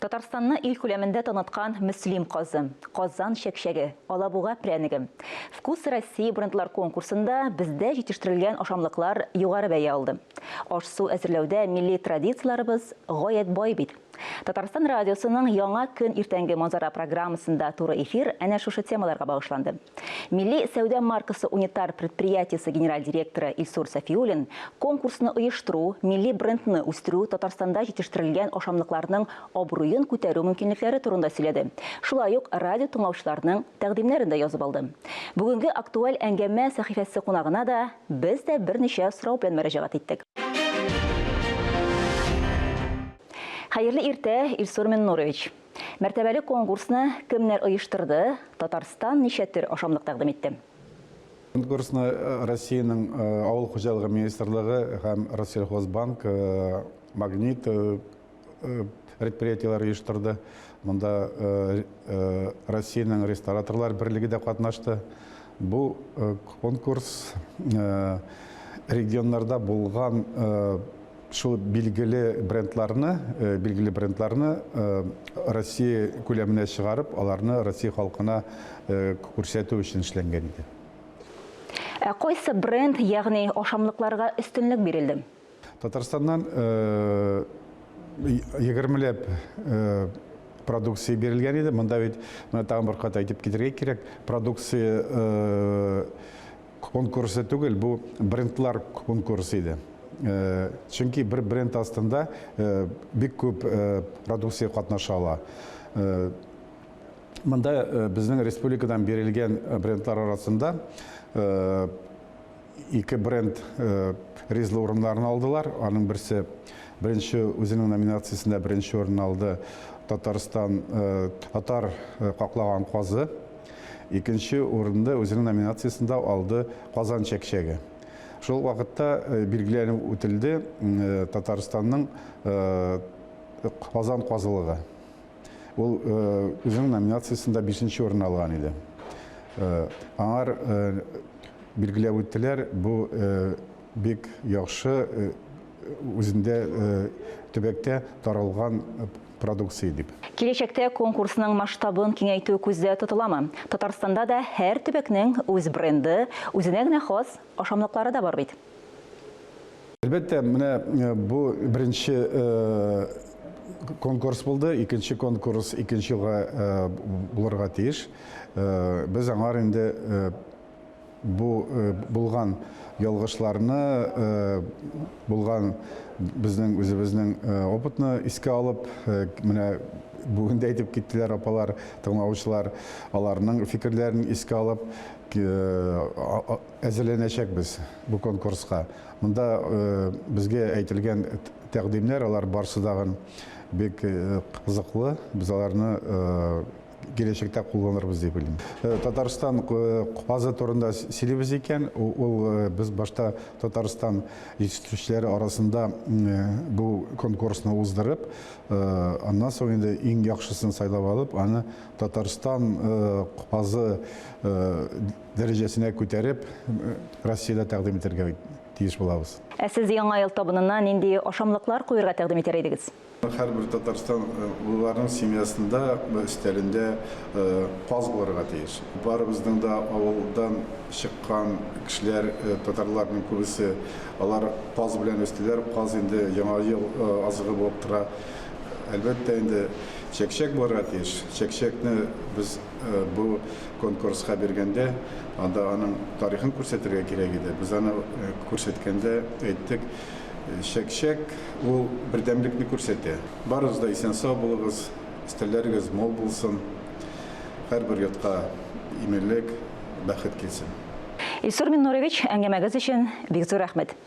Татарстанны ил күләмендә таныткан Мөслим казы, Казан чәкчәге, Алабуга прәнеге. Вкус России брендлар конкурсында бездә җитештерелгән ашамлыклар югары бәя алды. Аш-су әзерләүдә милли традицияләребез гаять бай бит. Татарстан радиосының Яңа көн иртәнге манзара программасында туры эфир әнә шушы темаларга багышланды. Милли сәүдә маркасы унитар предприятиесе генераль директоры Илсур Сафиуллин конкурсны оештыру, милли брендны үстерү, Татарстанда җитештерелгән ашамлыкларның абруен күтәрү мөмкинлекләре турында сөйләде. Шулай ук радио тыңлаучыларның тәкъдимнәрен дә язып алды. Бүгенге актуаль әңгәмә сәхифәсе кунагына да без дә берничә сорау белән мөрәҗәгать иттек. Хәерле иртә, Илсур Миннурович! Мәртәбәле конкурсны кемнәр оештырды, Татарстан ничә төр ашамлык тәкъдим итте? Конкурсны Россиянең Авыл хуҗалыгы министрлыгы һәм Россельхозбанк, Магнит предприятиеләре оештырды. Монда Россиянең рестораторлар берлеге дә катнашты. Бу конкурс регионнарда булган Шул билгеле брендларны, билгеле брендларны Россия күләменә чыгарып, аларны Россия халкына күрсәтү өчен эшләнгән иде. Ә кайсы бренд, ягъни ашамлыкларга өстенлек бирелде? Татарстаннан егермеләп продукция бирелгән иде. Монда бит, менә тагын бер кат әйтеп китәргә кирәк, продукция Конкурсы түгел, бу брендлар конкурсы иде. Чөнки бер бренд астында бик күп продукция катнаша ала. Монда безнең республикадан бирелгән брендлар арасында ике бренд призлы урыннарны алдылар. Аның берсе беренче үзенең номинациясендә беренче урын алды Татарстан татар каклаган казы. Икенче урынны үзенең номинациясендә алды Казан чәкчәге. Шул ук вакытта билгеләнеп үтелде Татарстанның Казан казылыгы. Ул үзенең номинациясендә бишенче урын алган иде. Аңар билгеләп үттеләр, бу бик яхшы үзендә төбәктә таралган продукция дип. Киләчәктә конкурсның масштабын киңәйтү күздә тотыламы? Татарстанда да һәр төбәкнең үз бренды, үзенә генә хас ашамлыклары да бар бит. Әлбәттә, менә бу беренче конкурс булды, икенче конкурс икенче елга булырга тиеш. Без аңар инде Бу булган ялгышларны, булган безнең үзебезнең опытны искә алып, менә бүген дә әйтеп киттеләр апалар, тыңлаучылар, аларның фикерләрен искә алып, әзерләнәчәкбез бу конкурска. Монда безгә әйтелгән тәкъдимнәр, алар барсы дагын бик кызыклы. Без аларны киләчәктә кулланырбыз дип уйлыйм. Татарстан казы турында сөйлибез икән, ул без башта Татарстан җитештерүчеләре арасында бу конкурсны уздырып, аннан соң инде иң яхшысын сайлап алып, аны Татарстан казы дәрәҗәсенә күтәреп, Россиядә тәкъдим итәргә тиеш булабыз. Ә сез Яңа ел табынына нинди ашамлыклар куерга тәкъдим итәр идегез? Һәрбер татарстанлыларның семьясында өстәлендә каз булырга тиеш. Барыбызның да авылдан чыккан кешеләр, татарларның күбесе, алар каз белән үстеләр. Каз инде Яңа ел азыгы булып тора. Әлбәттә инде, чәкчәк булырга тиеш. Чәкчәкне без бу конкурска биргәндә, анда аның тарихын күрсәтергә кирәк иде. Без аны күрсәткәндә әйттек, Чәк-чәк ул бердәмлекне күрсәтә. Барыгыз да исән-сау булыгыз, өстәлләрегез мул булсын, һәрбер йортка иминлек, бәхет килсен. Илсур Миннурович, әңгәмәгез өчен бик зур рәхмәт.